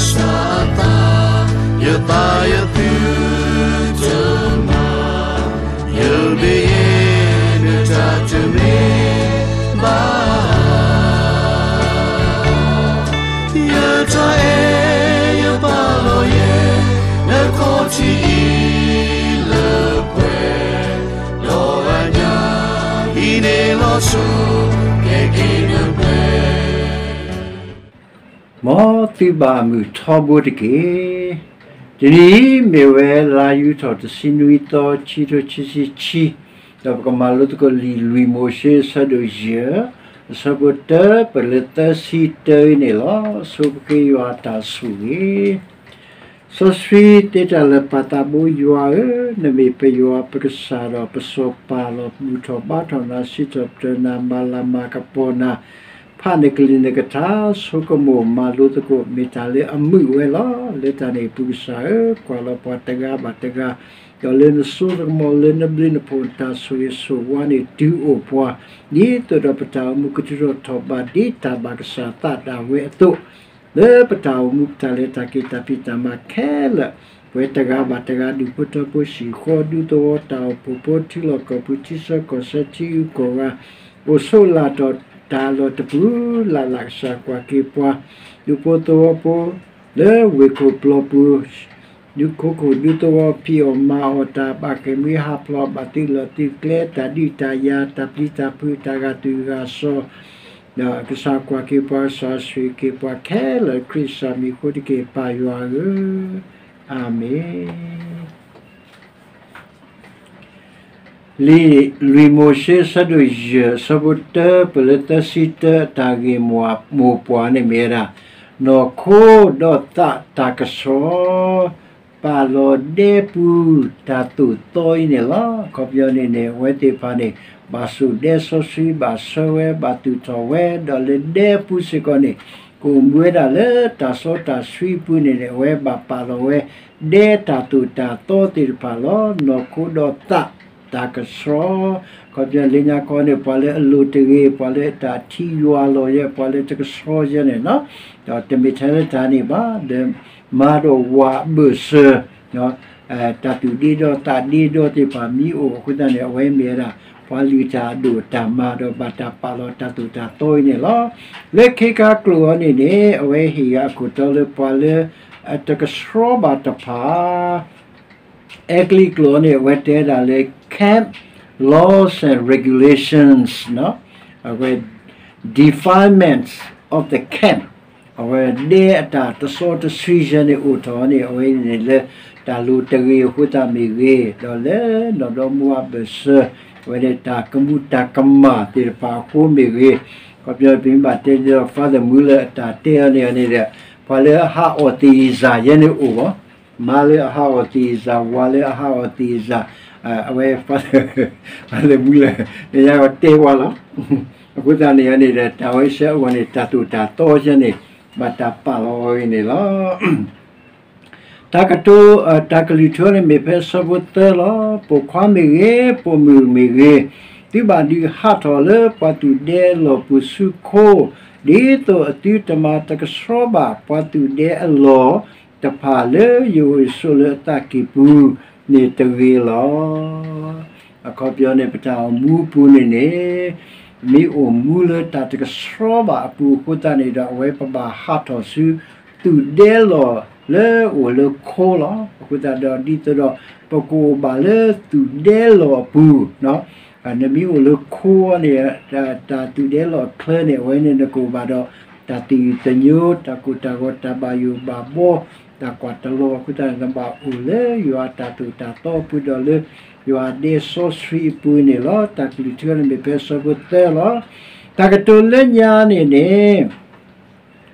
ကစၢ်အသး, ယသးယသုတမၤ, ယမ့ၢ်နတၢ်တမ့ၢ်ဘၣ်, ယတၢ်အဲၣ်ယပာ်လီၤယဲ, နခီၣ်ထံးအံၤလၢပှဲၤ, ဒီးအညၣ်အံၤန့ၣ်လီၤဆီ, ကဲက့ၤနပှဲၤ မ်သုဘၣ်မုာ်ထီဘိတက့ၢ်. တနံၤအံၤမ့ၢ်ဝဲလါယူၤထီၣ်တဆံနွံသီ ခံထိခံဆံခံ, ဒီးပကမၤလိသကိးလံာ်လွံၢ်မိၤၡ့အဆၢဒိၣ်ယဲၢ်, အဆၢဖိတၢ ပလၢသၢဆံတၢအံၤန့ၣ်လီၤ. ဆိပဃ့ယွၤအတၢ်ဆိၣ်ဂ့ၤ စီဆှံတဲတၢ်လၢပၢ်သးဘိယွၤဧၢ, နမ့ၢ်ပယွၤပကစၢ်ဒီးပစီၤပၤလီၤ. ဘူၣ်ထီၣ်ဘါထီၣ်နၤ, စံးထီၣ်ပတြၢၤနၤ, မၤလၤမၤကပီၤနၤ, ဖးနကလံၤနကထါ, ဆိကမိၣ်မၤလိသကိး မ့ၢ်တၢ်လၢအမုာ်ဝဲလီၤ. လၢတၢ်န့ၣ်အပူၤကစၢ်ဧၢ, ကွၢ်လီၤပှၤတဂၤဘၣ်တဂၤ, ဒီးလၢနစိကမီၤလၢနဘျုးနဖှိၣ်နတၢ်ဆိၣ်ဂ့ၤဆိၣ်ဝါန့ၣ် တုၤအိၣ်ပှၤ, ဒ်သိးဒီးပတၢ်အိၣ်မူကတုၤထီၣ်ထီၣ်ဘးဒ်တၢ်ဘၣ်ကစၢ်သးဒၣ်ဝဲအသိး လၢပတၢ်အိၣ်မူပတၢ်လဲၤတၢ်က့ၤတၢ်ဖံးတၢ်မၤခဲလၢာ်, ပဝဲတဂၤဘၣ်တဂၤ ဒူၣ်ဖိထၢဖိ ဟံၣ်ဃီဒူသဝီ တၢ်အိၣ်ဖှိၣ်ဖိ ထံလီၢ်ကီၢ်ပူၤ ထံဆၢကီၢ်ဆၢ ထံဂုၤကီၢ်ဂၤ, အိၣ်ဆိးလၢ်ထီၣ်တၢ်လီၢ်တပူၤလၢ်လၢ် ကစၢ်ကွၢ်က့ၤပှၤ, ဒူၣ်ဖိသဝီဖိ လၢဝ့ၢ်ခိၣ်ပျီပူၤ ဒူခိခိၣ်ဒူသဝီ ဖံးအီၣ်မၤအီၣ် တၢ်ဘၣ်ဃ့ၢ်မှံဟးဖျိး ဘၣ်သုးလီၢ်သုးကျဲ တၢ်ဒုးတၢ်ယၤ တၢ်ပျံၤတၢ်ဖုး တၢ်ဂာ်တုာ်ဂာ်စီၤ, ကစၢ်ကွၢ်က့ၤပှၤ ကစၢ်ဆိၣ်ဂ့ၤက့ၤပှၤခဲလၢာ် ခရံာ်ကစၢ်မံၤအဃိတက့ၢ် ပၢ်ယွၤဧၢ, အၤမ့ၣ်. လံာ်လွံၢ်မိၤၡ့ အဆၢဒိၣ်ယဲၢ် အဆၢဖိတၢ ပလၢသၢဆံတၢ အတၢ်ဂ့ၢ်မိၢ်ပှၢ်န့ၣ်မ့ၢ်ဝဲဒၣ်, နီၢ်ခိဒီးသးတၢ်ကဆှီ ပာ်လီၤဒဲပူၤတၢ်သိၣ်သီအံၤန့ၣ်လီၤ. အခီပညီန့ၣ်န့ၣ် အဝဲသ့ၣ်တဖၣ်န့ၣ် ဘၣ်ဆိၣ်ဒဲစီဆှံ ဘၣ်ဆှၢဝဲ ဘၣ်သူၣ်ထီၣ်ဝဲ ဒီးလၢဒဲပူၤစ့ၢ်ကီးန့ၣ် ကအိၣ်မူဝဲဒၣ်လၢတၢ်စီတၢ်ဆှံအပူၤန့ၣ်န့ၣ် အဝဲဘၣ်ပာ်လီၤဝဲ ဒဲတၢ်သိၣ်တၢ်သီသ့ၣ်တဖၣ်လီၤ. နီၢ်ခိဒီးသးတၢ်ကဆှီ အခီပညီလၢညါခီန့ၣ် ပှၤလၢအလိၤတဂ့ၤ ပှၤလၢတၢ်ထံယွၤလီၤယဲ ပှၤလၢတကဆှီယဲန့ၣ်လီၤ. ဒီးတမ့ၢ်ထဲလၢတၢ်န့ၣ်ဘၣ် ဒီးမၤဒီးဝၤအဘၢၣ်စၢၤ တၢ်သူၣ်ဒ့ဒီသးဒ့ဒီသ့ၣ်တဖၣ်မ့ၢ်အိၣ်အဃိသတးန့ၣ် အဝဲမ့ၢ်ဝဲဒၣ် ပှၤလုၢ်တၢ်အဒိၣ်တၢ်မၤ ဒီးဘၣ်တၢ်ပာ်လီၤတၢ်သိၣ်တၢ်သီအံၤန့ၣ်လီၤ. လၢခ့ခါကျိာ်အံၤန့ၣ်န့ၣ် အဝဲဟ့ၣ်ဂံၢ်အခိၣ်တီလၢပှၤလၢအတကဆှီဘၣ်တဖၣ် အဲကလံးကျိာ်န့ၣ် အဝဲတဲဒၣ်လၢ camp laws and regulations အဝဲ defilements of the camp အဝဲဒဲအတၢ်တစီတဆှံယဲန့ၣ်အိၣ်ထီၣ်န့ၣ် အဝဲန့ၣ်လၢတၢ်လိၤတဂ့ၤအဃိသတးမ့ၢ်ဂ့ၤ, ဒီးလၢနီၢ်ဒီမါဝၤအဘၢၣ်စၢၤ အဝဲန့ၣ်တၢ်ကမူတၢ်ကမၣ်သ့ၣ်တဖၣ်အဃိမ့ၢ်ဂ့ၤ, ခီပညီပမ့ၢ်ဘၣ်တဲဒီး Father Muller အတၢ်တဲအီၤန့ၣ်န့ၣ်ဒီး ပှၤလၢအဟးအီၣ်သ့ၣ်အံၤစၢ်ယဲန့ၣ်အိၣ်ဘၣ် မါလၢအဟးအီၣ်သ့ၣ်အံၤစၢ် ဝၤလၢအဟးအီၣ်သ့ၣ်အံၤစၢ်, အဝဲ Father Muller န့ၣ်ယတဲဝဲလီၤ. အဃိသတးန့ၣ်န့ၣ်ဒီး တၢ်ဝဲဆၢအဂီၢ်န့ၣ် တၢ်သိၣ်တၢ်သီဆၢန့ၣ် ဘၣ်တၢ်ပာ်လီၤအီၤအံၤန့ၣ်လီၤ. တၢ်ကတိၤ တၢ်ကလုၢ်ထူန့ၣ်မ့ၢ်ဖဲအဆၢဖိသၢလီၤ. ပိာ်ခွါမ့ၢ်ဂ့ၤ, ပိာ်မုၣ်မ့ၢ်ဂ့ၤ, သုဘၣ်ဒုးဟးထီၣ်လၢပှၤသူၣ်ဒဲအလီၢ်ပူၤဆူခိ, ဒ်သိးအသုတမၤတကဆှီဘၣ် ပှၤသူၣ်ဒဲအလီၢ်တဖၣ်လၢယအိၣ်ဆိးလၢအသးကံၢ်ပူၤန့ၣ်တဂ့ၤလီၤ. အခီပညီန့ၣ် ပတၢ်အိၣ်မူအပူၤန့ၣ်န့ၣ် မ့ၢ်အိၣ်မူလၢတၢ်တကဆှီဘၣ်အပူၤအဃိသတးန့ၣ်ဒီး အဝဲပဘၣ်ဟးထီၣ်ဆူ သူၣ်ဒဲလီၢ်လၢအိၣ်လၢခိလီၤ. အဃိသတးဒီး ဒ်သိးဒီး ပကအိၣ်ဘၣ်လၢသူၣ်ဒဲလီၢ်အပူၤ, နမ့ၢ်အိၣ်လၢခိန့ၣ် တၢ်သူၣ်ဒဲလီၢ်အချၢန့ၣ် အဝဲန့ၣ်နကအိၣ်ဘၣ်ဒီး တၢ်သယုၢ်သညိ တၢ်ကိၢ်တၢ်ဂီၤ တၢ်ဘၣ်ယိၣ်ဘၣ်ဘီ တၢ်ကွၢ်တလီၤအဃိသတးန့ၣ် နဘၣ်အိၣ်လၢယွၤအတၢ်သိၣ်တၢ်သီအပူၤဒီးလၢ ယွၤအဒဲစီဆှံအပူၤန့ၣ်လီၤ. တၢ်ကလုၢ်ထူန့ၣ်မ့ၢ်ဖဲအဆၢဖိသၢလီၤ. တၢ်ကတိၤလၢညါန့ၣ်န့ၣ်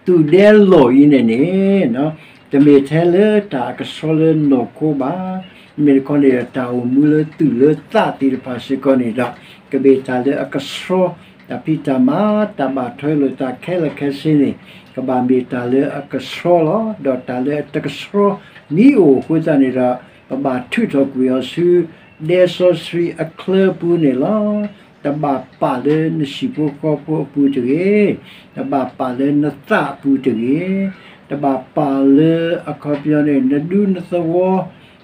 သူၣ်ဒဲလီၢ်အံၤန့ၣ်န့ၣ် တမ့ၢ်ထဲလၢတၢ်အကဆှီလၢနီၢ်ခိဘၣ်. မ့ၢ်တခီန့ၣ်ဒီး တၢ်အိၣ်မူလၢသူၣ်လၢသးသ့ၣ်တဖၣ်စ့ၢ်ကီးန့ၣ်ဒီး ကမ့ၢ်တၢ်လၢအကဆှီ, တၢ်ဖံးတၢ်မၤ တၢ်ဘၣ်ထွဲလိာ်သးခဲလၢာ်ခဲဆ့န့ၣ် ကဘၣ်မ့ၢ်တၢ်လၢအကဆှီလီၤ. ဒီးတၢ်လၢအတကဆှီ မ့ၢ်အိၣ်အဃိသတးန့ၣ်ဒီး ပဘၣ်ထုးထီၣ်ကွံာ်အီၤဆူ ဒဲစီဆှံအချၢအပူၤန့ၣ်လီၤ. တဘၣ်ပာ်လၢနဟံၣ်ဖိဃီဖိအပူၤတဂ့ၤ, တဘၣ်ပာ်လၢနသးအပူၤတဂ့ၤ. တဘၣ်ပာ်လၢအခီပညီန့ၣ် နဒူနသဝီ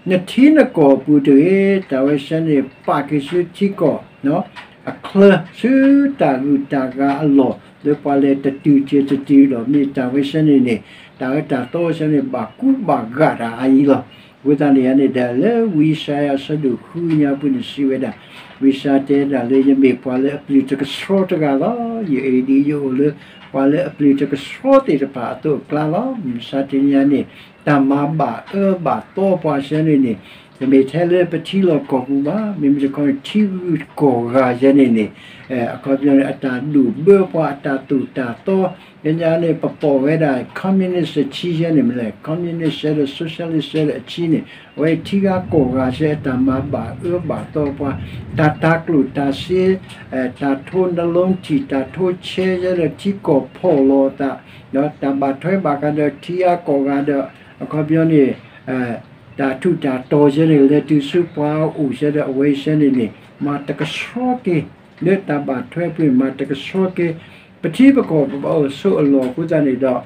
နထံနကီၢ်အပူၤတဂ့ၤ, တၢ်ဝဲဆၢန့ၣ် ပာ်က့ၤဆူထံကီၢ် အချၢ ဆူတၢ်ဂုၤတၢ်ဂၤအလီၢ် လၢပှၤလဲၤတတုၤတတုၤဒီး မ့ၢ်တၢ်ဝဲဆၢန့ၣ်န့ၣ် တၢ်အၢတၢ်သီဆၢန့ၣ် ဘၣ်ကူဘၣ်ဂာ်တၢ်အါအံၤလီၤ. အဃိသတးန့ၣ်န့ၣ်ဒီး လၢဝံယၡါယၤအဆၢဒိၣ်ဃုညါပူၤန့ၣ်စံးဝဲဒၣ်, ဝံယၡါယၤတဲဒၣ်လၢ ယမ့ၢ်ပှၤလၢအပျုၢ်တကဆှီတဂၤလီၤ. ယအ့ၣ်ဒံးယအိၣ်လၢပှၤလၢအပျုၢ်တကဆှီသ့ၣ်တဖၣ်အသိးအကျါလီၤ. မုၢ်မဆါတနံၤအံၤန့ၣ် တၢ်မၤဘၣ်အၢဘၣ်သီပှၤဆၢန့ၣ်န့ၣ် တမ့ၢ်ထဲလၢပထံလီၢ်ကီၢ်ပူၤဘၣ်, မ့မ့ၢ်တခီန့ၣ် ထံဂုၤကီၢ်ဂၤဆၢန့ၣ်န့ၣ် အခီပညီန့ၣ် အတၢ်ဒိၣ်ဘၢပှၤ အတၢ်သိၣ်တၢ်သီ ညါန့ၣ် ပပိာ်ဝဲဒၣ် communist အဆံဆၢန့ၣ်မ့ၢ်လဲၣ်, communist ဆၢဒီး socialist ဆၢဒီးအဆံန့ၣ် အဝဲထံဂၤကီၢ်ဂၤဆၢ အတၢ်မၤဘၣ်အၢဘၣ်သီပှၤ, တၢ်တၤကျိၣ်တၤစ့, တၢ်ထိနလီထံၣ် တၢ်ထိဆဲးဆၢဒီးထံကီၢ်ဖီၣ်လီၤသး, တၢ်ဘၣ်ထွဲဘၣ်ဃးဒီးထံဂၤကီၢ်ဂၤဒီး အခီပညီန့ၣ် တၢ်ထူးတၢ်တီၤဆၢန့ၣ် လဲၤတုၤဆူပှၤအအိၣ်ဆၢဒီး အဝဲဆၢန့ၣ်န့ၣ် မၤတကဆှီက့ၤ လၢတၢ်ဘၣ်ထွဲပူၤ မၤတကဆှီက့ၤ ပထံပကီၢ် ပဘၣ်အိၣ်ဆိးအလီၢ်အဃိသတးန့ၣ်ဒီး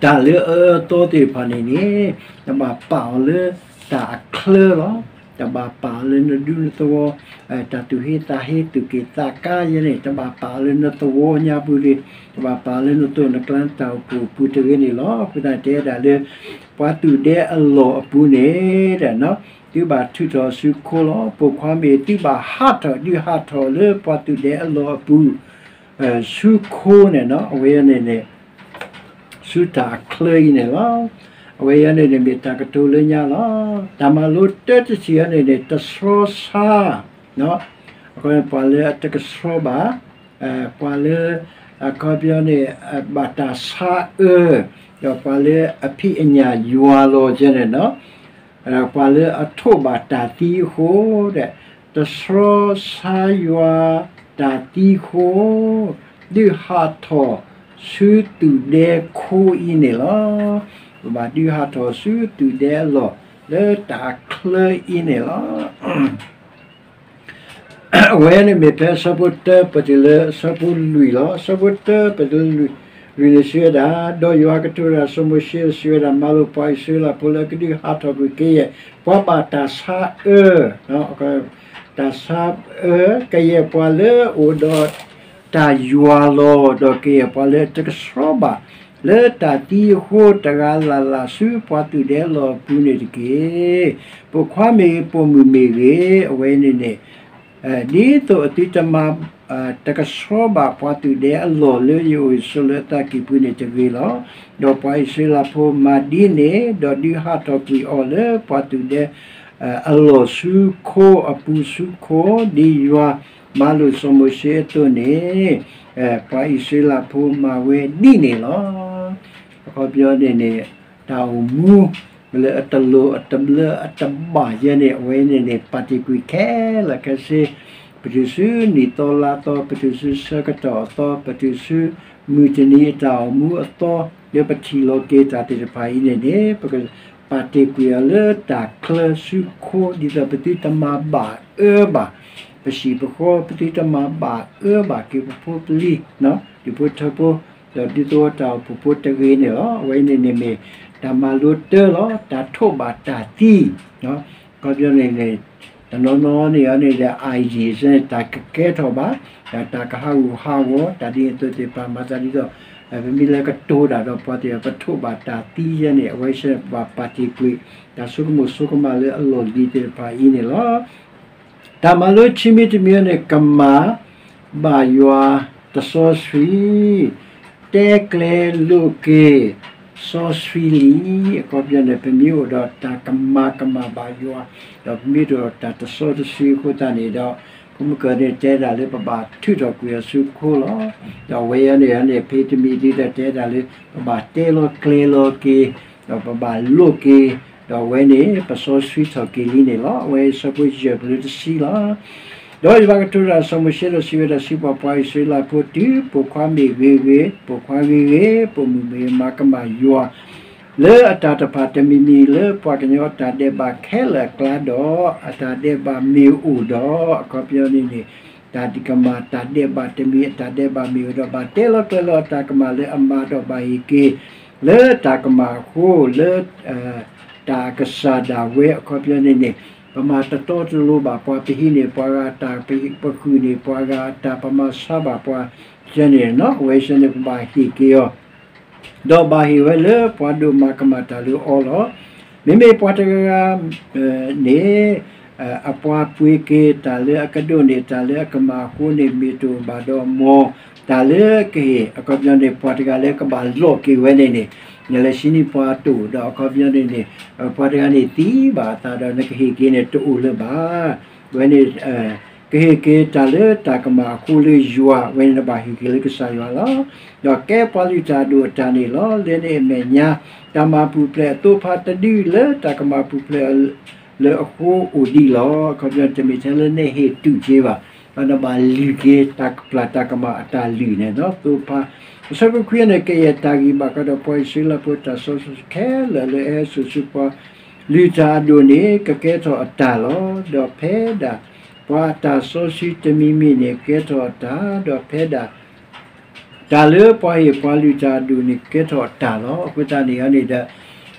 တၢ်လၢအအၢအသီသ့ၣ်တဖၣ်န့ၣ်န့ၣ် တဘၣ်ပာ်အီၤလၢတၢ်အချၢလီၤ. တဘၣ်ပာ်အီၤလၢနဒူနသဝီ တၢ်သူၣ်ဟ့သးဟ့ သူၣ်က့ၣ်သးကါယဲန့ၣ် တဘၣ်ပာ်အီၤလၢနသဝီညါပူၤတဂ့ၤ, တဘၣ်ပာ်အီၤလၢနသိၣ်နကျါ နတၢ်အိၣ်ဖှိၣ်အပူၤတဂ့ၤန့ၣ်လီၤ. အဃိသတးတဲဒၣ်လၢ ပှၤသူၣ်ဒဲအလီၢ်အပူၤန့ၣ် သုဘၣ်ထုးထီၣ်ဆူခိလီၤ. ပိာ်ခွါမ့ၢ်သုဘၣ်ဟးထီၣ် ဒုးဟးထီၣ်လၢပှၤသူၣ်ဒဲအလီၢ်အပူၤ ဆူခိန့ၣ်နီၤ အဝဲန့ၣ်န့ၣ် ဆူတၢ်အချၢအံၤန့ၣ်လီၤ. အဝဲအံၤန့ၣ်န့ၣ် မ့ၢ်တၢ်ကတိၤလၢညါလီၤ. တၢ်မၤလိတၢတထံၣ်အံၤန့ၣ်န့ၣ် တဆှီဆါ ပှၤလၢအတကဆှီဘၣ်, ပှၤလၢ အခီပညီန့ၣ် ဘၣ်တၢ်ဆါအၢ, ဒီးပှၤလၢအဖံးအညၣ်ယွၤလီၤကဲန့ၣ်နီၤ ပှၤလၢအထိးဘၣ်တၢ်သံအဃိ ဒီး တဆှီဆါယွၤတၢ်သံအဃိ ဒုးဟးထီၣ်ဆူသူၣ်ဒဲခိအံၤန့ၣ်လီၤ. ပဘၣ်ဒုးဟးထီၣ်ဆူသူၣ်ဒဲအလီၢ် လၢတၢ်အချၢအံၤန့ၣ်လီၤ. အဝဲန့ၣ်မ့ၢ်ဖဲအဆၢဖိတၢပတုၤလၢအဆၢဖိလွံၢ်လီၤ. အဆၢဖိတၢပတုၤလၢလွံၢ်န့ၣ်စံးဝဲဒၣ်, ဒီးယွၤကတိၤတၢ်ဒီးစီၤမိၤၡ့ဒီးစံးဝဲဒၣ်, မၤလိာ်ပှၤအံၣ်စရ့လးဖိလၢအကဒုးဟးထီၣ်ကွံာ်ကယဲၢ် ပှၤဘၣ်တၢ်ဆါအၢ, တၢ်ဆါအၢ, ကယဲၢ်ပှၤလၢအအိၣ်ဒီးတၢ်ယွၤလီၤ, ဒီးကယဲၢ်ပှၤလၢအတကဆှီဘၣ် လၢတၢ်သံအဃိ တဂၤလၢ်လၢ်ဆူပှၤသူၣ်ဒဲအလီၢ်အပူၤန့ၣ်တက့ၢ်. ပိာ်ခွါမ့ၢ်ဂ့ၤ ပိာ်မုၣ်မ့ၢ်ဂ့ၤ အဝဲန့ၣ်န့ၣ် ဒ်သိးအသုတမၤ တကဆှီဘၣ်ပှၤသူၣ်ဒဲအလီၢ်လၢယအိၣ်ဆိးလၢအသးကံၢ်ပူၤန့ၣ်တဂ့ၤလီၤ. ဒီးပှၤအံၣ်စရ့လးဖိမၤဒ်န့ၣ် ဒီးဒုးဟးထီၣ်ကွံာ်အီၤလၢပှၤသူၣ်ဒဲ အလီၢ်ဆူခိအပူၤဆူခိ ဒ်ယွၤမၤလိာ်စီၤမိၤၡ့အသိးန့ၣ် ပှၤအံၣ်စရ့လးဖိမၤဝဲဒ်န့ၣ်လီၤ. အခီပညီန့ၣ်န့ၣ် တၢ်အိၣ်မူ လၢအတလိၤအတဘျၢအတဘၣ်ယဲန့ၣ် အဝဲန့ၣ်န့ၣ် ပာ်တ့ၢ်ကွံာ်ခဲလၢာ်ခဲဆ့ ပတုၤဆူနံၣ်သီလါသီ ပတုၤဆူဆၢကတီၢ်အသီ ပတုၤဆူမုၢ်တနံၤအတၢ်အိၣ်မူအသီ လၢပထံၣ်လီၤက့ၤတၢ်သ့ၣ်တဖၣ်အံၤန့ၣ်န့ၣ် ပကပာ်တ့ၢ်ကွံာ်အီၤလၢတၢ်ချၢဆူခိ ဒ်သိးပသုတမၤဘၣ်အၢဘၣ် ပဟံၣ်ပဃီ ပသုတမၤဘၣ်အၢဘၣ်က့ၤပဖိပလံၤ ဒူၣ်ဖိထၢဖိ ဒီးဒူသဝီတၢ်အိၣ်ဖှိၣ်ဖိတဂ့ၤန့ၣ်လီၤ. အဝဲန့ၣ်န့ၣ်မ့ၢ် တၢ်မၤလိတၢလီၤ. တၢ်ထိးဘၣ်တၢ်သံ အခီပညီန့ၣ်န့ၣ် တနီၤနီၤန့ၣ်အန့ၣ်ဒီး ideas န့ၣ် တၢ်ကကဲထီၣ်ဘၣ် တၢ်ကဟးဂူာ်ဟးဂီၤ တၢ်ဒ်န့ၣ်အသိးသ့ၣ်တဖၣ် မၤသးဒ်သိး ပမ့ၢ်လဲၤကတိၤတၢ်ဒီးပှၤသ့ၣ်တဖၣ် ပထိးဘၣ်တၢ်သံယဲန့ၣ် အဝဲဆၢပဘၣ်ပာ်တ့ၢ်ကွံာ် တၢ်ဆိကမိၣ်ဆိကမးလၢအလီၢ်လံၤသ့ၣ်တဖၣ်အံၤန့ၣ်လီၤ. တၢ်မၤလိခံမံၤတမံၤန့ၣ် ကမၣ်ဘၣ်ယွၤတစီဆှံ, တဲကျဲလိာ်က့ၤစီဆှံလံ. အခီပညီန့ၣ် ပမ့ၢ်အိၣ်ဒီးတၢ်ကမၣ်ကမၣ်ဘၣ်ယွၤ ဒီးပမ့ၢ်အိၣ်ဒီးတၢ်တစီတဆှံအဃိသတးန့ၣ်ဒီး ပမုၢ်ကၢၢ်န့ၣ်တဲဒၣ်လၢပဘၣ်ထုးထီၣ်ကွံာ်အီၤဆူခိလီၤ. ဒီးအဝဲအံၤန့ၣ်န့ၣ် ဖဲတမံၤဒ်ဒီးတဲဒၣ်လၢ ပဘၣ်တဲလီၤကျဲၤလီၤက့ၤ ဒီးပဘၣ်လိာ်က့ၤ ဒီးအဝဲန့ၣ် ပစီဆှံထီၣ်က့ၤလံန့ၣ်လီၤ. အဝဲအံၤဆၢဖိယဲၢ်ပတုၤလၢတဆံလီၤ. ဒီးယွၤကတိၤတၢ်ဒီးစီၤမိၤၡ့ဒီးစံးဝဲဒၣ်, စံးဘၣ်ပှၤအံၣ်စရ့လးဖိ, တုၤပိာ်ခွါမ့ၢ်ဂ့ၤဂ့ၤ, ပိာ်ခွါဂ့ၤဂ့ၤ, ပိာ်မုၣ်မ့ၢ်ဂ့ၤ, မၤကမၣ်ယွၤ လၢအတၢ်တဖၣ်တမံၤမံၤ လၢပှၤကညီအတၢ်ဒဲးဘးခဲလၢာ်အကျါဒီး အတၢ်ဒဲးဘးမ့ၢ်အိၣ်ဒီး အခီပညီန့ၣ်န့ၣ် တၢ်ကမၣ်တၢ်ဒဲးဘးတမံၤ အတၢ်ဒဲးဘးမ့ၢ်အိၣ်ဒီး ဘၣ်တဲလီၤကျဲၤလီၤအတၢ်ကမၣ်လၢအမၤဒီးဘၣ်ဟ့ၣ်က့ၤ လၢတၢ်ကမၣ်အဃိ လၢ တၢ်အကစၢ်ဒၣ်ဝဲအခီပညီန့ၣ်န့ၣ် ပမၤတတီတလိၤဘၣ်ပှၤ ပဟံးန့ၢ်ပှၤဂၤအတၢ် ပဃုာ်န့ၢ်ပှၤဂၤအတၢ် ပမၤဆါဘၣ်ပှၤ န့ၣ် အဝဲန့ၣ် ပဘၣ်ဟ့ၣ်က့ၤအီၤ ဒီးဘၣ်ဟ့ၣ်ဝဲလၢပှၤဒိၣ်မၤကမၣ်တၢ်လၢအီၤလီၤ. မ့မ့ၢ်ပှၤတဂၤဂၤန့ၣ် အပှၤပှ့ၤက့ၤတၢ်လၢအကဒိးန့ၢ်တၢ်လၢအကမၣ်အဃိန့ၣ် မ့ၢ်တအိၣ်ဘၣ်ဒီး မ်တၢ်လၢကဟ့ၣ် အခီပညီန့ၣ် ပှၤတဂၤလၢကဘၣ်လိးက့ၤဝဲန့ၣ်န့ၣ် နလဲၤဆံနံၤပှၤတအိၣ်ဒီး အခီပညီန့ၣ်န့ၣ် ပှၤတဂၤန့ၣ်သံဘၣ်အသးဒီး နကဟ့ၣ်က့ၤန့ၣ်တအိၣ်လၢၤဘၣ်. ဝဲန့ၣ် ကဟ့ၣ်က့ၤတၢ်လၢတၢ်ကမၣ်အဃိလၢယွၤ ဝဲန့ၣ်နဘၣ်ဟ့ၣ်က့ၤလၢကစၢ်ယွၤလီၤ. ဒီးကဲပှၤလုၢ်တၢ်အဒိၣ်အတၢ်န့ၣ်လီၤ. လၢန့ၣ်အမဲာ်ညါ တၢ်မၤပူၤဖျဲးအသိးဖးတဒုလၢတၢ်ကမၣ်ပူၤဖျဲးလၢအဃိအိၣ်ဒံးလီၤ. အခီပညီ တမ့ၢ်ထဲလၢနဟ့ၣ်တူၢ်က့ၤဘၣ်, ဒီးနဘၣ်လုၢ်က့ၤတၢ်ကပျၢ်တၢ်ကမၣ်အတၢ်လုၢ်န့ၣ် သိးဖး အဆၢဖိခွံန့ၣ် ကယဲၢ်တၢ်ဂံၢ်ဘါကဒီး ပှၤအံၣ်စရ့လးဖိတၢ်စီဆှံခဲလၢာ်လၢအဟဲစိာ်ဆူပှၤလုၢ်တၢ်အဒိၣ်န့ၣ် ကကဲထီၣ်အတၢ်လီၤ. ဒီးဖဲဒၣ်ပှၤအတၢ်စီဆှံတမံၤမံၤန့ၣ် ကဲထီၣ်အတၢ်, ဒီးဖဲဒၣ် တၢ်လၢပှၤဟ့ၣ်ပှၤလုၢ်တၢ်အဒိၣ်န့ၣ် ကဲထီၣ်အတၢ်လီၤ. အဃိသတးန့ၣ်န့ၣ်ဒီး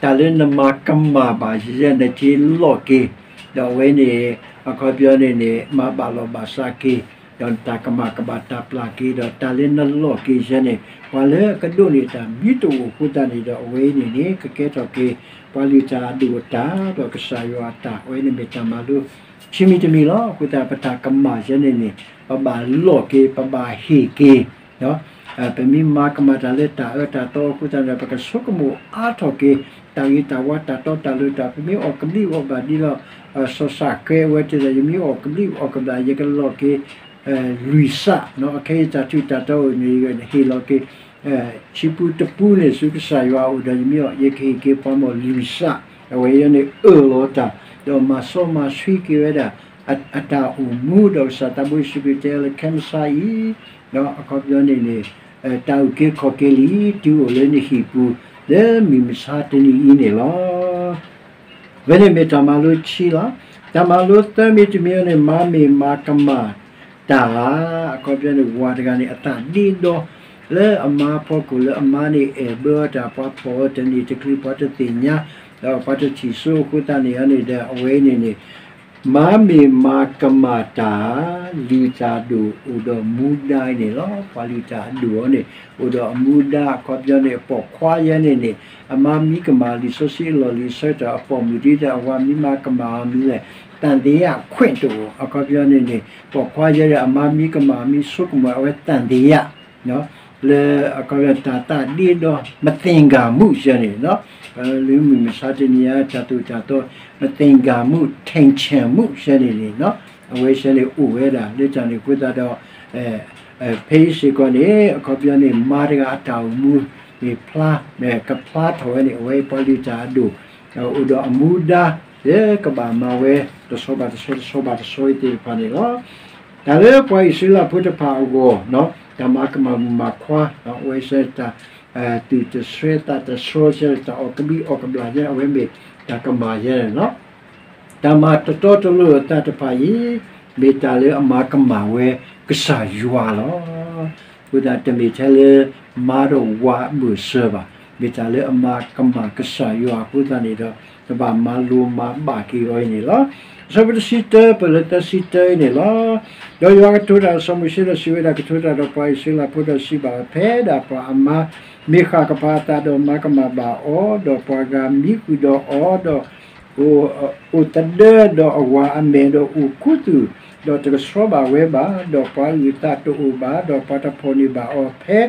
တၢ်လၢနမၤကမၣ်ဘၣ်ယဲ နက့ၤလိးက့ၤ, ဒီးအဝဲန့ၣ် အခီပညီန့ၣ်န့ၣ် မၤဘၣ်လီၢ်ဘၣ်စးက့ၤ, ဒီးနတၢ်ကမၣ်ကဘၣ်တၢ်ပျၢ်က့ၤ, ဒီးတၢ်လၢနလိးက့ၤယဲန့ၣ် ပှၤလၢအကဒိးန့ၢ်တၢ်မံတအိၣ်အဃိသတးန့ၣ်ဒီး အဝဲအံၤန့ၣ်န့ၣ် ကကဲထီၣ်က့ၤ ပှၤလုၢ်တၢ်အဒိၣ်အတၢ် ဒီးကစၢ်ယွၤအတၢ် အဝဲန့ၣ်မ့ၢ်တၢ်မၤလိ ခံမံၤတမံၤလီၤ. အဃိသတး ပတၢ်ကမၣ်ယဲန့ၣ်န့ၣ် ပဘၣ်လိးက့ၤ ပဘၣ်ဟ့ၣ်က့ၤ ပမ့ၢ်မၤကမၣ်တၢ်လၢတၢ်အၢတၢ်သီအဃိသတးန့ၣ် ပကဆိကမိၣ်အါထီၣ်က့ၤ တၢ်ဂ့ၤတၢ်ဝါတၢ်တီတၢ်လိၤတၢ် ပမ့ၢ်အီၣ်ကဘျံးအီၣ်ဘျၣ်ဒ်လီၤ စီၤၡၤဃဲအဝဲတဲဒၣ် ယမ့ၢ်အီၣ်ကဘျံးအီၣ်ကဘျၣ် ယကလီၤက့ၤ လွံၢ်စး, အခဲအံၤတၢ်ထူးတၢ်တီအိၣ်န့ၣ် ဟ့ၣ်လီၤက့ၤ ဆံပူတပူန့ၣ် ဆူကစၢ်ယွၤအအိၣ်ဒီး ယမ့ၢ်အီၣ် ယကဟ့ၣ်က့ၤပှၤမီၢ်လွံၢ်စး, အဝဲအံၤန့ၣ်အၢၣ်လီၤတၢ် ဒီးမၤစီမၤဆှံက့ၤဝဲဒၣ် အတၢ်အိၣ်မူ ဒီးကစၢ်သးဘိယ့ၣ်ၡူးခရံာ်တဲလၢ ခဲမုၢ်ဆါအံၤ အခီပညီန့ၣ်န့ၣ် တၢ်အုၣ်က့ၤခီၣ်က့ၤလံ တုၤအိၣ်လၢနဟံၣ်ပူၤ လၢမုၢ်မဆါတနံၤအံၤန့ၣ်လီၤ. ဝဲန့ၣ်မ့ၢ်တၢ်မၤလိခံလီၤ. တၢ်မၤလိသၢမံၤတမံၤန့ၣ် မၤမ့ၢ်မၤကမၣ်တၢ်, အခီပညီန့ၣ် ဝၤတဂၤန့ၣ် အသးဒ့ဒီ လၢအမါအဖီခိၣ် လၢအမါန့ၣ်အဲၣ်ဘၢအီၤတၢ် ပှၤဖီၣ်အီၤတန့ၢ်တချုး ပှၤတသ့ၣ်ညါ ဒီးပှၤတထံၣ်စိအဃိသတးန့ၣ်န့ၣ်ဒီး အဝဲအံၤန့ၣ်န့ၣ် မၤမ့ၢ်မၤကမၣ်တၢ်, လုၢ်တၢ်ဒိၣ်အိၣ်ဒီးမူဒါအံၤန့ၣ်လီၤ. ပှၤလုၢ်တၢ်အဒိၣ်အီၤန့ၣ် အိၣ်ဒီးအမူဒါ အခီပညီန့ၣ် အပိာ်ခွါယဲန့ၣ်န့ၣ် အမါမံကမၣ် လံာ်စီဆှံအလီၢ်လံၤဆၢကတီၢ် အပိာ်မုၣ်ဒ်တၢ်အဝၤမံမၤကမၣ်အီၤမံလဲၣ် သံသယခွင့်တအိၣ် အခီပညီန့ၣ်န့ၣ် ပိာ်ခွါယဲဒီးအမါမံကမၣ်မံဆိကမိၣ်အဝဲသံသယ လၢအခီပညီတၢ်သးဒ့ဒီ မသင်္ကာမှု ယဲန့ၣ် လၢမုၢ်မဆါတနံၤအံၤ တၢ်သိၣ်တၢ်သီ မသင်္ကာမှု tensionမှု ယဲန့ၣ်န့ၣ် အဝဲယဲန့ၣ်အိၣ်ဝဲဒၣ် လၢတၢ်န့ၣ်အဃိသတးဒီး ဖဲအံၤစ့ၢ်ကီးန့ၣ် အခီပညီန့ၣ် မါတဂၤအတၢ်အိၣ်မူ မ့ၢ်ဖျါ ကဖျါထီၣ်ဝဲန့ၣ် အဝဲပှၤလုၢ်တၢ်အဒိၣ် အိၣ်ဒီးအမူဒါ လၢကဘၣ်မၤဝဲ တဆီဘၣ်တဆီ တဆီဘၣ်တဆီအံၤသ့ၣ်တဖၣ်န့ၣ်လီၤ. တၢ်လၢပှၤအံၣ်စရ့လးဖိတဖၣ်အဂီၢ် တၢ်မၤကမၣ်မုၣ်မၤခွါ အဝဲစဲတၢ် သူၣ်တဆှဲသးတဆှဲ စဲတၢ်အီၣ်ကဘျံးအီၣ်ကဘျၣ်ယဲ အဝဲမ့ၢ်တၢ်ကမၣ်ယဲန့ၣ်လီၤ. တၢ်မၤတတီတလိၤအသးတဖၣ်အံၤ မ့ၢ်တၢ်လၢအမၤကမၣ်ဝဲကစၢ်ယွၤလီၤ. အဃိသတးတမ့ၢ်ထဲလၢ မါဒီးဝၤအဘၢၣ်စၢၤဘၣ်. မ့ၢ်တၢ်လၢအမၤကမၣ်ကစၢ်ယွၤအဃိသတးန့ၣ်ဒီး တဘၣ်မၤလိမၤဘၣ်က့ၤအီၤအံၤန့ၣ်လီၤ. အဆၢဖိတဆံတၢ ပၢၢ်လၢသၢဆံတၢအံၤန့ၣ်လီၤ. ဒီးယွၤကတိၤတၢ်ဒီးစီၤမိၤၡ့ဒီးစံးဝဲဒၣ်, ကတိၤတၢ်ဒီးပှၤအံၣ်စရ့လးဖိဒီးစံးဘၣ်အီၤ, ဖဲဒၣ်ပှၤအမါမ့ၢ်ဃၣ်ကပၤအသးဒီးမၤကမၣ်ဘၣ်အီၤ, ဒီးပှၤဂၤမံဃုာ်ဒီးအီၤ, ဒီး အိၣ်သဒၢဒီးအဝၤအမဲာ်ဒီးအိၣ်ခူသူၣ်, ဒီးတကဆှီဘၣ်ဝဲဘၣ်, ဒီးပှၤအုၣ်အသးတအိၣ်ဘၣ်, ဒီးပှၤတဖီၣ်န့ၢ်ဘၣ်အီၤဖဲ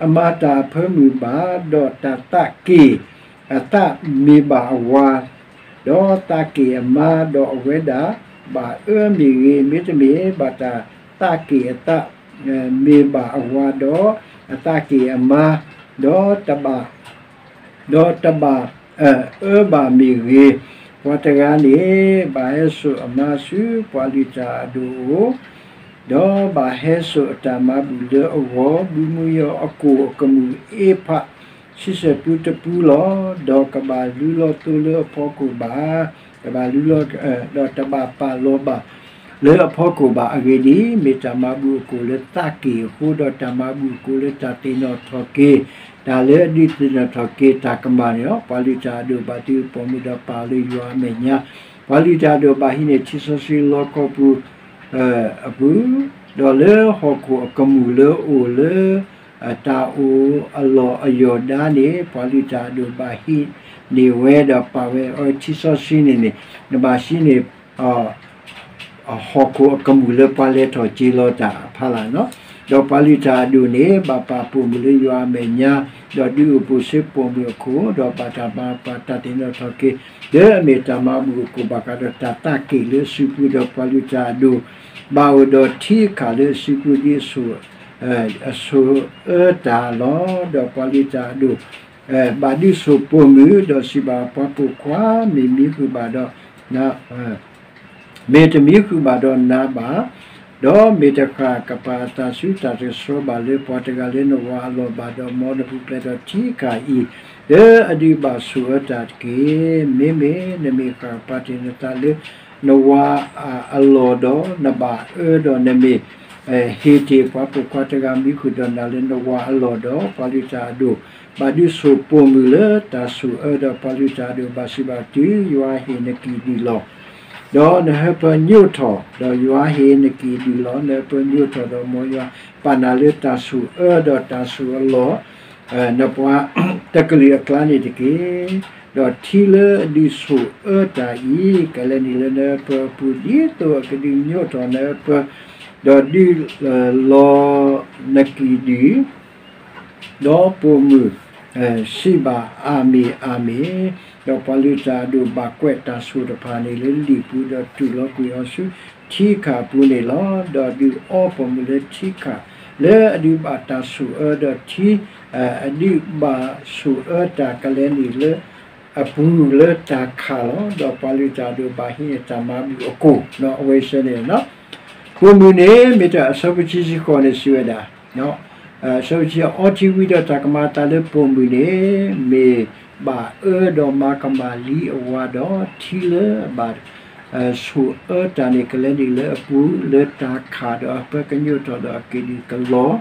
အမၤတၢ်အဖၢမုၢ်ဘၣ်, ဒီးတၢ်သးက့ၢ်အသးမ့ၢ်ဘၣ်အဝၤ, ဒီးသးက့ၢ်အမါ, ဒီးအဝဲဒၣ်ဘၣ်အၢမ့ၢ်ဂ့ၤ, မ့တမ့ၢ်ဘၣ်တၢ်သးက့ၢ်အသး မ့ၢ်ဘၣ်အဝၤဒီးအသးက့ၢ်အမါ, ဒီးတဘၣ် ဒီးတဘၣ်အၢဘၣ်မ့ၢ်ဂ့ၤ, ပှၤတဂၤန့ၣ် ဘၣ်ဟဲစိာ်အမါဆူပှၤလုၢ်တၢ်အဒိၣ်အအိၣ်, ဒီးဘၣ်ဟဲစိာ်အတၢ်မၤဘူၣ်လၢအဂီၢ်, ဘုမုယီၤအကိၣ်အကမူၣ်အ့ဖး ဆံဆဲၣ်ပူတပူလီၤ. ဒီးကဘၣ်လူလီၤသိလၢအဖီခိၣ်ဘၣ်, ကဘၣ်လူလီၤ, ဒီးတဘၣ်ပာ်လီၤဘၣ်လၢအဖီခိၣ်ဘၣ်. အဂ့ၢ်ဒ်အံၤ, မ့ၢ်တၢ်မၤဘူၣ်အကိၣ်လၢသးက့ၢ်အဃိ, ဒီးတၢ်မၤဘူၣ်အကိၣ်လၢတၢ်သ့ၣ်နီၣ်ထီၣ်က့ၤ တၢ်လၢအဒုးသ့ၣ်နီၣ်ထီၣ်က့ၤတၢ်ကမၣ်န့ၣ်လီၤ. ပှၤလုၢ်တၢ်အဒိၣ်ဘၣ်ဒုးပိာ်မုၣ်ဒီးပာ်လၢယွၤအမဲာ်ညါ, ပှၤလုၢ်တၢ်အဒိၣ်ဘၣ်ဟံးန့ၢ်ထံစီဆှံလီခီပူၤ အပူၤ, ဒီးလၢဟီၣ်ခိၣ်အကမူၣ်လၢအိၣ်လၢ တၢ်အိၣ်အလီၢ်အယီၢ်ဒါန့ၣ် ပှၤလုၢ်တၢ်အဒိၣ်ဘၣ်ဟံးန့ၢ်ဝဲ ဒီးပာ်ဝဲအီၤထံစီဆှံန့ၣ်န့ၣ် နဘၣ်ဟံးန့ၢ် ဟီၣ်ခိၣ်အကမူၣ်လၢပှၤလဲၤထီၣ်က့ၤလီၤတၢ်အဖီလာ်န့ၣ်လီၤ. ဒီးပှၤလုၢ်တၢ်အဒိၣ်န့ၣ် ဘၣ်ပာ်ပိာ်မုၣ်လၢယွၤအမဲာ်ညါ, ဒီးဒုးအိၣ်ပိာ်ဆၢပိာ်မုၣ်အခိၣ်, ဒီးဘၣ်တၢ်မၤပှၤတၢ်သ့ၣ်နီၣ်ထီၣ်က့ၤ လၢအမ့ၢ်တၢ်မၤဘူၣ်အခိၣ်ဘၣ်ဃးဒီးတၢ်သးက့ၣ်လၢအစုပူၤ, ဒီးပှၤလုၢ်တၢ်အဒိၣ် ဘၣ်အိၣ်ဒီးထံအခၣ်လၢအစုပူၤဒ်အ အဆိၣ်အၢတၢ်လီၤ. ဒီးပှၤလုၢ်တၢ်အဒိၣ် ဘၣ်ဒုးဆိၣ်ပိာ်မုၣ်, ဒီးစံးဘၣ်ပှၤပိာ်ခွါ, မ့ၢ်မံဃုာ်ဘၣ်ဒီး မ့ၢ်တမံဃုာ်ဘၣ်ဒီးနၤဘၣ်, ဒီးမ့ၢ်တဃၣ်ကပာ်အသးဆူတၢ်တကဆှီဘၣ်လၢပှၤတဂၤလၢနဝၤအလီၢ်ဘၣ်ဒီး မ်နပူၤဖျဲးဒီးထံအခၣ်အံၤ လၢအဒုးဘၣ်ဆိၣ်အၢတၢ်တက့ၢ်. မ့မ့ၢ်နမ့ၢ်ဃၣ်ကပာ်တ့ၢ်နသးလၢ နဝၤအလီၢ်ဒီး နဘၣ်အၢဒီးနမ့ၢ် ဟ့ၣ်တ့ၢ်ပှၤပိာ်ခွါတဂၤမံဃုာ်ဒီးနၤလၢနဝၤအလီၢ်ဒီး ပှၤလုၢ်တၢ်အဒိၣ် ဘၣ်ဒုးဆိၣ်ပိာ်မုၣ်လၢတၢ်ဆိၣ်အၢဒီး ပှၤလုၢ်တၢ်အဒိၣ် ဘၣ်စံးဘၣ်တုၤယွၤဟ့ၣ်နကံၣ်ဒုၣ်လီၤ ဒီးနဟၢဖၢညိးထီၣ်, ဒီးယွၤဟ့ၣ်နကံၣ်ဒုၣ်လီၤ နဟၢဖၢညိးထီၣ်ဒီး မ်ယွၤပာ်နၤလၢတၢ်ဆိၣ်အၢဒီးတၢ်ဆိၣ်အလီၢ် နပှၤတကလုာ်အကျါန့ၣ်တက့ၢ်. ဒီးထံလၢအဒုးဆိၣ်အၢတၢ်အံၤ ကလဲၤနုာ်လၢနဟၢဖၢအပူၤ ဒ်သိးအကဒုးညိးထီၣ်နဟၢဖၢ, ဒီးဒုးလီၤနကံၣ်ဒုၣ် ဒီးပိာ်မုၣ်စံးဘၣ် အၤမ့ၣ် အၤမ့ၣ်, ဒီးပှၤလုၢ်တၢ်အဒိၣ်ဘၣ်ကွဲးတၢ်ဆိၣ်တဖၣ်န့ၣ်လၢလံာ်ပူၤ ဒီးတူၢ်လိာ်ကွံာ်အီၤဆူထံခၣ်အပူၤန့ၣ်လီၤ. ဒီးဒုးအီပှၤပိာ်မုၣ်လၢထံခၣ် လၢအဒုးဘၣ်တၢ်ဆိၣ်အၢဒီးထံ အဒုးဘၣ်ဆိၣ်အၢတၢ်ကလဲၤနုာ်လၢအပူၤလၢတၢ်ခၣ်လီၤ. ဒီးပှၤလုၢ်တၢ်အဒိၣ်ဘၣ်ဟံးန့ၢ်တၢ်မၤဘူၣ်အကိၣ် အဝဲစဲန့ၣ် ပိာ်မုၣ်န့ၣ် မ့ၢ်တၢ်အဆၢဖိဆံးစ့ၢ်ကီးန့ၣ် စံးဝဲဒၣ်, အဆၢဖိဆံး အီထံဝံၤဒီးတၢ်ကမၤအသးလၢပိာ်မုၣ်န့ၣ် မ့ၢ်ဘၣ်အၢဒီးမၤကမၣ်လံအဝၤဒီး ထံလၢအဘၣ်ဆိၣ်အၢတၢ်န့ၣ် ကလဲၤနုာ်လၢအပူၤလၢတၢ်ခၣ်ဒီး အဟၢဖၢကညိးထီၣ်ဒီးအကံၣ်ဒုၣ်ကလီၤ,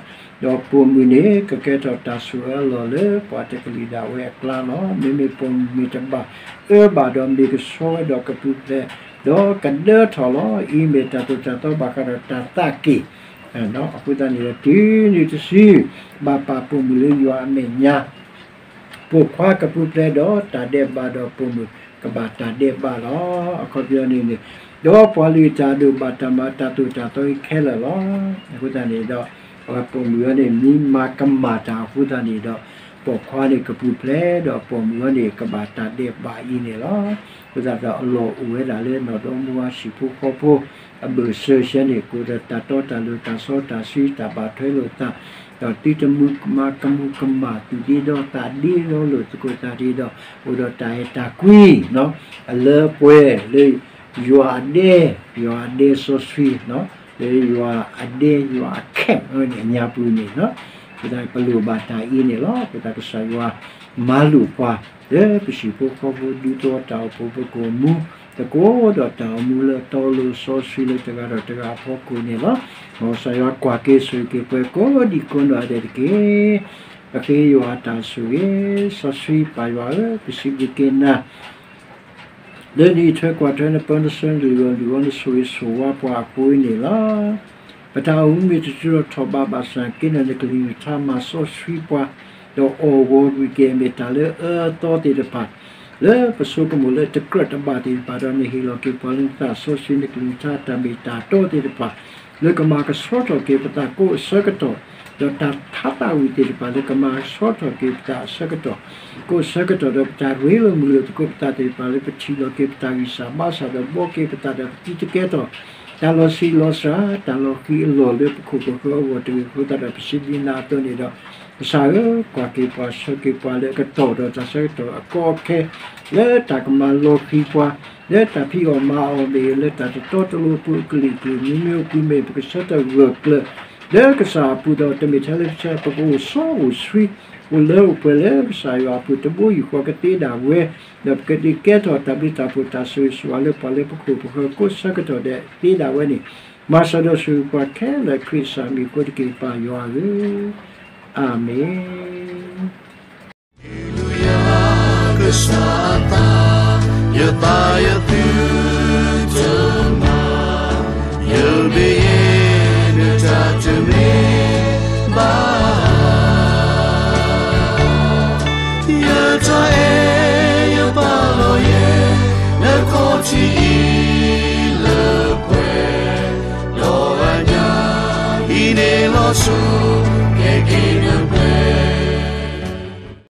ဒီးပိာ်မုၣ်န့ၣ် ကကဲထီၣ်တၢ်ဆိၣ်အၢအလီၢ်လၢပှၤတကလုာ်ဒၣ်ဝဲအကျါလီၤ. မ့မ့ၢ်ပိာ်မုၣ်မ့ၢ်တဘၣ်အၢဘၣ်ဒီး မ့ၢ်ကဆှီဝဲဒီးကပူၤဖျဲး ဒီးကဒၢထီၣ်လီၤ. အံၤမ့ၢ်တၢ်သိၣ်တၢ်သီဘၣ်ဃးဒီးတၢ်သးက့ၣ် အဃိသတးန့ၣ်ဒီး တုၤနုၤတစု ဘၣ်ပာ်ပိာ်မုၣ်လၢယွၤအမဲာ်ညါ, ပိာ်ခွါကပူၤဖျဲးဒီးတၢ်ဒဲးဘးဒီး ပိာ်မုၣ်ကဘၣ်တၢ်ဒဲးဘးလီၤ. အခီပညီန့ၣ်န့ၣ်, ဒီးပှၤလုၢ်တၢ်အဒိၣ်ဘၣ်တၢ်မၤတၢ်သိၣ်တၢ်သီအံၤခဲလၢာ်လီၤ. အဃိသတးန့ၣ်ဒီး ပှၤပိာ်မုၣ်အံၤန့ၣ် မ့ၢ်မၤကမၣ်တၢ်အဃိသတးန့ၣ်ဒီး ပိာ်ခွါန့ၣ်ကပူၤဖျဲးဒီး ပိာ်မုၣ်အံၤန့ၣ် ကဘၣ်တၢ်ဒဲးဘးအံၤန့ၣ်လီၤ. အဃိသတးဒီးအလီၢ်အိၣ်ဝဲဒၣ်လၢနီၢ်ဒီမါဝၤဟံၣ်ဖိဃီဖိ အဘၢၣ်စၢၤဆဲန့ၣ် ကအိၣ်ဒီးတၢ်တီတၢ်လိၤ တၢ်စီတၢ်ဆှံ တၢ်ဘၣ်ထွဲလိာ်သး, ဒီးသုတမၤကမူၤကမၣ် သူၣ်ဒ့ဒီသးဒ့ဒီလိာ်သကိးသးဒ့ဒီး အိၣ်ဒီးတၢ်အဲၣ်တၢ်ကွံ အလၢအပှဲၤလၢ ယွၤအဒဲ, ယွၤအဒဲစီဆှံ လၢယွၤအဒဲ ယွၤအခၢၣ်န့ၣ် အညါပူၤန့ၣ်လီၤ. အဃိသတးပလိၣ်ဘၣ်တၢ်အံၤန့ၣ်လီၤ. အဃိသတးကစၢ်ယွၤမၤလိာ်ပှၤ လၢပဟံၣ်ဖိဃီဖိ ဒူသဝီတၢ်အိၣ်ဖှိၣ်ပကိာ်မူ သကိးဒီးတၢ်အိၣ်မူလၢအတီအလိၤစီဆှံလၢတဂၤဒီးတဂၤအဖီခိၣ်န့ၣ်လီၤ. မ်ကစၢ်ယွၤကွၢ်က့ၤဆိၣ်ဂ့ၤက့ၤပှၤကိးဒံကိးနီၢ်ဂၤဒဲးတက့ၢ်. ပဃ့ယွၤအတၢ်ဆိၣ်ဂ့ၤ, စီဆှံပၢ်ယွၤဧၢ, ပစံးဘျုးက့ၤနၤ လၢနအံးထွဲကွၢ်ထွဲ နပၢနဆှၢ နလုၢ်အီၣ်လုၢ်အီ နဆိၣ်ဂ့ၤဆိၣ်ဝါပှၤအဃိန့ၣ်လီၤ. ပတၢ်အိၣ်မူမ့ၢ်တတုၤထီၣ်ထီၣ်ဘးဘၣ်ဆၣ် က့ၤနီၢ်နကလုၢ်နကထါမၤစီဆှံပှၤ, ဒီးအီၣ်ဂီၤကွံာ်က့ၤအမ့ၢ်တၢ်လၢအအၢအသီသ့ၣ်တဖၣ် လၢပဆိကမိၣ်လၢတကြၢးတဘၣ်သ့ၣ်တဖၣ်ဒီး နဟ့ၣ်လီၤက့ၤပှၤလၢနသးစီဆှံ နကလုၢ်နကထါတၢ်မ့ၢ်တၢ်တီသ့ၣ်တဖၣ် လၢကမၤကဆှီထီၣ်က့ၤပသးကိးအဆၢကတီၢ်, ဒီးတၢ်ထါသးဝံၣ်သ့ၣ်တဖၣ်လၢကမၤကဆှီထီၣ်က့ၤပသးအဆၢကတီၢ်, ကိးဆၢကတီၢ်ဒီးပတၢ်ရ့လိာ်မုာ်လိာ်သကိးပသးသ့ၣ်တဖၣ် လၢပထံၣ်လီၤက့ၤပတၢ်ဂံၢ်စၢ်ဘါစၢ်ဒီးဘှီက့ၤပသးဒီးပသံတကဲထီၣ် တၢ်လီၤဆံးလီၤစှၤ တၢ်လီၤဃံၤအလီၢ်လၢပခိၣ်ပဃၢၤအဂီၢ်တဂ့ၤအဃိသတးဒီး ပစံးဘျုးနၤအသိးန့ၣ်ဒီး ကစၢ်ဧၢ, ကွၢ်က့ၤပှၤဆှၢက့ၤပှၤလၢအကတီၢ်ဒီးတၢ်ဆၢကတီၢ်အကီအခဲ လၢတၢ်ကမၤလီၤဃံၤပှၤ လၢတၢ်ဖံးအီၣ်မၤအီၣ်မ့ၢ်ဂ့ၤ လၢတၢ်တတီတလိၤအပူၤ အကလုာ်ကလုာ်မ့ၢ်မ့ၢ်အပူၤမ့ၢ် ပကဆၢထၢၣ်ဂၢၢ်ကျၢၤ လၢကစၢ်အပူၤဒီး တမ့ၢ်ထဲလၢပဆၢ ပကအိၣ်စီအိၣ်ဆှံ အိၣ်လၢအိၣ်ပှဲၤလၢကစၢ်ယွၤအပူၤ တဘိယူၢ်ဃီကသ့ဒၣ်ဝဲ ဒီးပကဒုးကဲထီၣ်တၢ်ဘျုးတၢ်ဖှိၣ်တၢ်ဆိၣ်ဂ့ၤဆိၣ်ဝါလၢပှၤလၢပခိၣ်ပဃၢၤကိးဆၢကတီၢ်ဒဲးသ့ဒၣ်ဝဲန့ၣ် မၤစၢၤဒီးဆိၣ်ဂ့ၤပှၤခဲလၢာ်ခရံာ်ကစၢ်မံၤအဃိတက့ၢ် ပၢ်ယွၤဧၢ, အၤမ့ၣ်. ကစၢ်အသး, ယသးယသုတမၤ, ယဘၣ်ယဲနတၢ်တမ့ၢ်ဘၣ်. ယတၢ်အဲၣ်ယပာ်လီၤယဲ, နခီၣ်ထံးအံၤလၢပှဲၤ, ဒီးအညၣ်ဟံးန့ၢ်လီၤဆူ